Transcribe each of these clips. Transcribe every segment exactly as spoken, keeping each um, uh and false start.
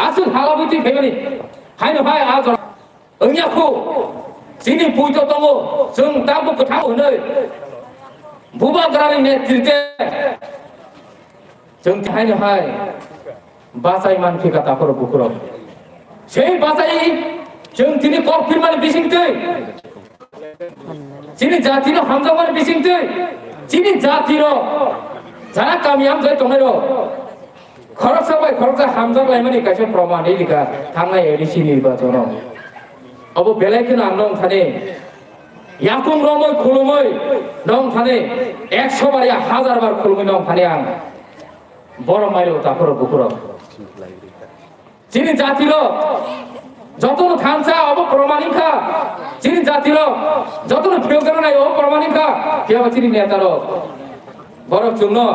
Aswk hala bwtwi phaimani. Haino hai a jora wngya khu. Chini puito tongo, chwng tabuk kwthang hwnwi. Bubagrani netrite chwng haino hai bachai man phika takhoro bukhurok. Sei bachai chwng tini kok phirmani bisingtwi. Chini jatino hamjakmani bisingtwi, chini jatiro jara kami hamjak tongnairok khoroksa bai khoroksa hamjak laimani kaisa proman rikha thangnai A D C nirbachono. Obo belai kheno ang nong thani yakung romwi khulumwi nong thani ekso bar ya hazar bar khulumwi nong thani ang borok mairok takhoro bukhurok. Chini jatiro jotono thansa obo proman wngkha. Chini jatiro jotono phiyok gana nai obo proman wngkha. Phiya ba chini netarok borok chwngno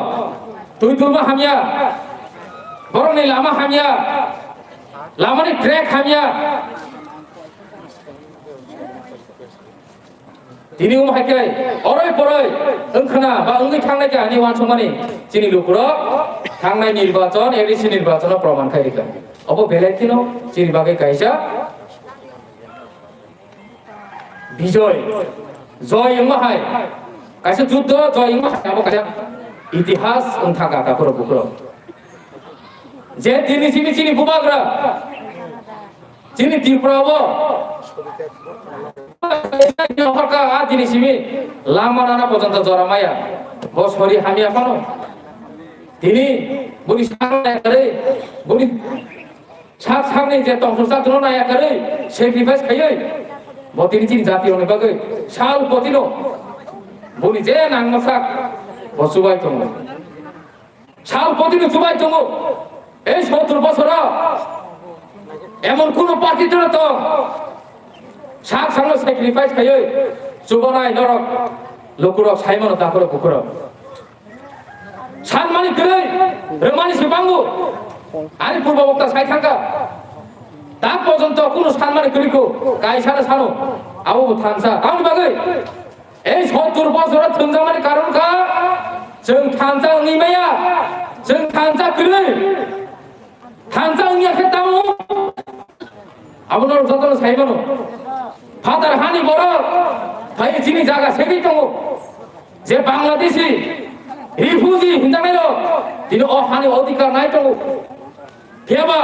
twi tulma hamya, borokni lama hamya, lamani track hamya. Tini wng hai khe oroi poroi wng khna ba wngwi thangnai khe ani uansukmani chini lukurok thangnai nirbachon, A D C nirbachono proman khai rikha. Obo belai kheno chini bagwi kaisa bijoy, joy wngma hai, kaisa juddho joy wngma hai, abo kaisa itihas wng thangkha takhurok bukhurok. Je tini simi chini bubagra, chini Tripura o horka a tini simi lama nana porjonto jora maya. Bo sori hamya phano tini boni sakni naya kwrwi, boni sak sakni je tongthok chatrokno naya kwrwi sacrifice khaiwi bo tini chini jati rokni bagwi sal potino boni je nangma sak bo chubai tongo. Sal potino chubai tongo. Ei sottur bosoro emon kuno party tong, sak sakno sacrifice khaiwi chubanai norok lukurok saimano takhurok bukhurok. Sanmani kwrwi rwmani se bango. Ani purbo bokta sai thangkha. Tak porjonto kuno sanmani kwrwi kho kaisa no sano. Abo bo thansa. Tamoni bagwi Ei sottur bosoro thwngjakmani karon kha, chwng thansa wngwi maya, chwng thansa kwrwi, thansa wngya khe tamo? Abono jotono sai mano. Phatar hani borok phai chini jaga segwi tongo, je Bangladeshi refugee hinjaknairok tini o hani odhikar nai tongo. Phiyaba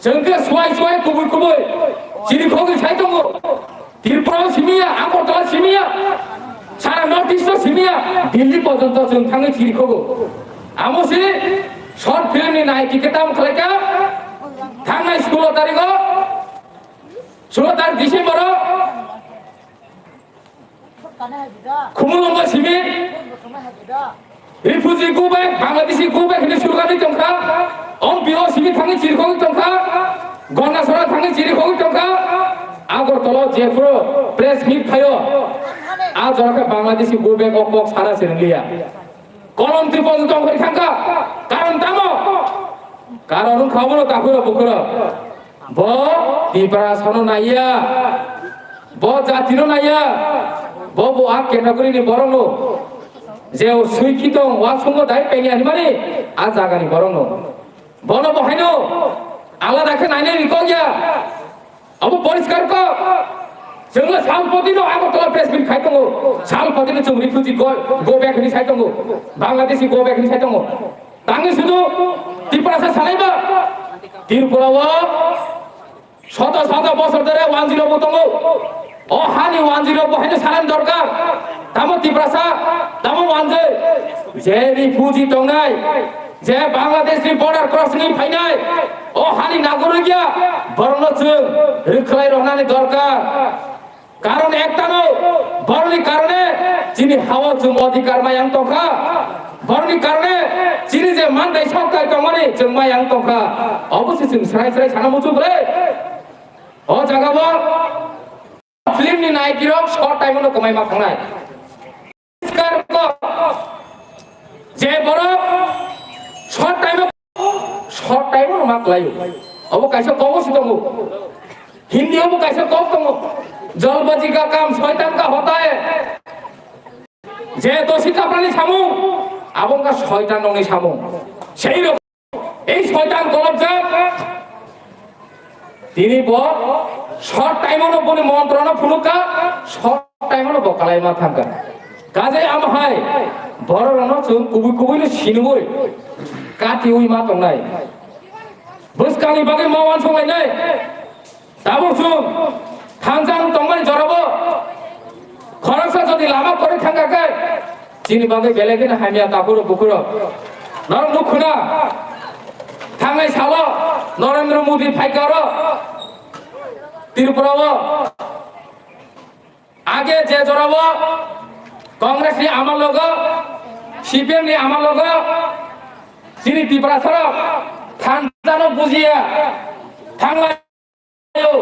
Chwng khe suai suai kubui kubui chirikhogwi sai tongo. Tripura o simiya, Agartala simiya, sara North East o simiya, Delhi porjonto chwng thangwi chirikhogo. Amo se short film ni naiki khe tamo khlaikha, thangnai sulo tarigo, sulo tarik December o Khumulwng bai simi refugee go back, Bangladeshi go back hinwi surgani tongkha. Ompi o simi thangwi chirikhogwi tongkha. Gondasora thangwi chirikhogwi tongkha. Agartala o jephuru press meet khaio. A jora khe Bangladeshi go back o kok sana se wngliya. Kolom twi podo tong kori thangkha. Karon tamo? Karon wngkha obono takhurok bukhurok. Bo Tiprasano naiya. Bo jatino naiya. Bo bo a category ni borokno. Je o sui khitong, wa sungo dai pengya hinmani a jagani borokno. Bono bo haino alada khe nainai ni kok ya. Abo poriskar kok. Chwngno salpotino Agartala press meet khai tongo. Salpotino chwng refugee go, go back hinwi sai tongo. Bangladeshi go back hinwi sai tongo. Tangwi sudu Tiprasa sanaiba. Tripura o soto soto bosor dhore wanjwi rok bo tongo. O hani wanjwi rok bo haino sanani dorkar. Tamo Tiprasa, tamo wanjwi. Je refugee tongnai, je Bangladesh ni border crossing ni phainai, o hani nagorik ya, borokno chwng rwkhlai rwnani dorkar. Karon ektano, borokni karone chini hao chwng odhikar mayang tongkha. Borokni karone chini je mantai soktai tongmani chwng mayang tongkha. Obo se chwng srai srai sana muchung le. O jaga bo film ni naikirok short time no kwmai ma thangnai. Poriskar kok. Je borok short time o, short time o ma kwlaio. Obo kaisa kok o si tongo. Hindi obo kaisa kok tongo. Jalbazi ka kam shaitan ka hota hai. Je dosi kaprani samung, abo wngkha shaitan rokni samung. Sei rok Ei soitan kolobjak, Tini bo short time-o no boni montro no phunukha, short time-o no bo kalaima thangkha. Kajai amo hai borok rokno chwng kubui kubui no sinui katiui ma tongnai. Bwskangni bagwi ma uansuk lainai. Tabuk chwng thansa wng tongmani jorabo khoroksa jodi lama kwrwi thangkha khe chini bagwi belai kheno hamya takhurok bukhurok. Norok nukhuna thangnai salo Narendra Modi phaikha oro Tripura o. Age je jorao Congress ni amal logo, C P M ni amal logo, chini Tiprasa rok thansa no bujiya, thanglai o,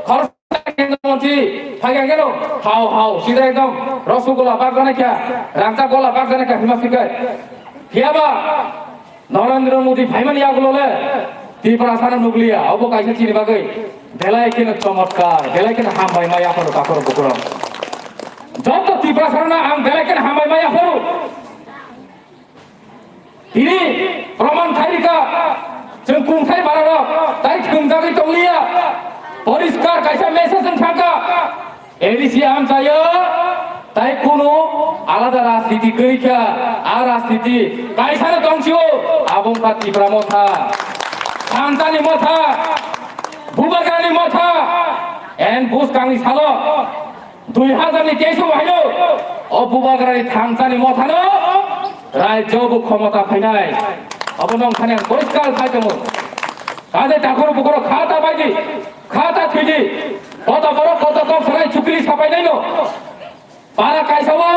khoroksa kendra montri phaiya gelo, hao hao, sida ekdom rosgola bak jana kya, rangchak gola bak jana kya, hima sikai. Phiyaba, Narendra Modi phaimani yagulo le Tiprasa no nukliya, obo kaisa chini bagwi belai kheno chomotkar, belai kheno hambai ma yapharo takhoro bukhoro. Joto Tiprasa no ang belai kheno hambai ma yapharo. Tini proman khairika, chwng kungsai bararok tai thwngjagwi tongliya, poriskar kaisa message wng thangkha. A D C amchaio tai kunu alada rajniti kwrwi kha, a rajniti kaisano tongchio, abo wngkha Tipra Motha, Thansani Motha, Bubagrani Motha, en bwskangni salo dui hazar ni teis o haino o Bubagrani Thansani Mothano rajyo bo khomota phainai, abo nong thani ang poriskar khai tongo. Kaje takhoro bukhoro kha ta baidi. Kha ta thwidi. Kota borok kota kok sanai chukri sapai naino. Para kaisa o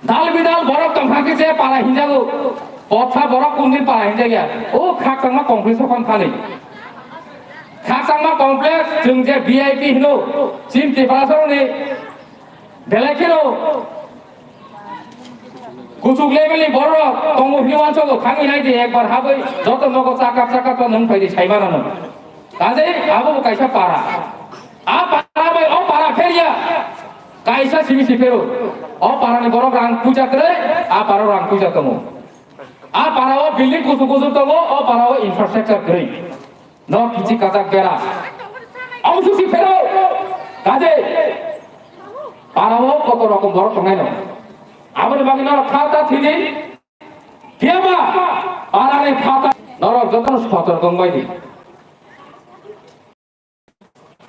dal bidal borok tong kha khe je para hinjago. Kotha borok kundin para hinjagya. O khakchangma complex o kon thani. Khakchangma complex chwng je V I P hino. Chini Tiprasa ni belai kheno kuchuk level ni borok tongo hino wanchogo khangwi nai di ekbar habwi joto nogo chakap chakap to nung phaidi saimano no. Kaje abo bo kaisa para. A para bai o para pheria. Kaisa simi si phero. O para ni borok rang puja kwrwi, a para rang puja tongo. A para o building kuchuk kuchuk tongo, o para o infrastructure kwrwi. No kichi kachak bera. Abo susi phero. Kaje para o koto rokom borok tongnai no. Aboni bagwi no kha ta thidi. Phiyaba para ni kha ta norok jotono sotor tongbai di.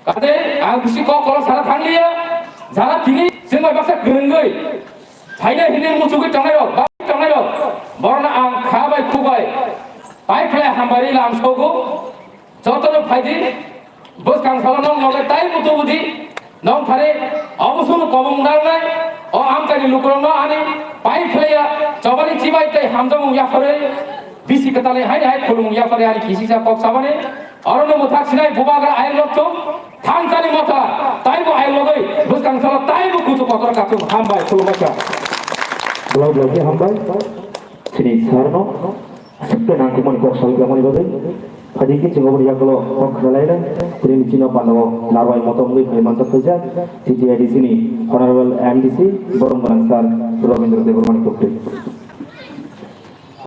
Kaje ang bisi kok kolok sana thangliya. Jara tini chwng bai baksa kwrwngwi phaina hinwi muchugwi tongnai rok, bai tongnai rok. Borokno ang kha bai khu bai pai phlai hambai lam sogo. Jotono phaidi bwskang salo nong loge tai mutu budi nong thari obo sunu kobong nangnai. O amchani lukurokno ani pai phlaiya chobani chibai tei hamjakmung yapharwi bisi kwtalni haini hai khulumung yapharwi ani kisisa kok sabani. Orono mwthak sinai Bubagra ayuk lokchung thansani motha taibo ayuk logwi bwskang salo taibo kuchuk kotor kachung hambai khulumbaikha. Belai belai khe hambai chini sarno aswk khe nangkukmani kok sawi tongmani bagwi. Phaidi khe chwng oboni yagulo kok khna lainai tini chini panda o narwai motom wngwi phai manjak phaijak T T I D C ni Honorable M D C borom gwnang sir Robindra Debbarmani Kukri.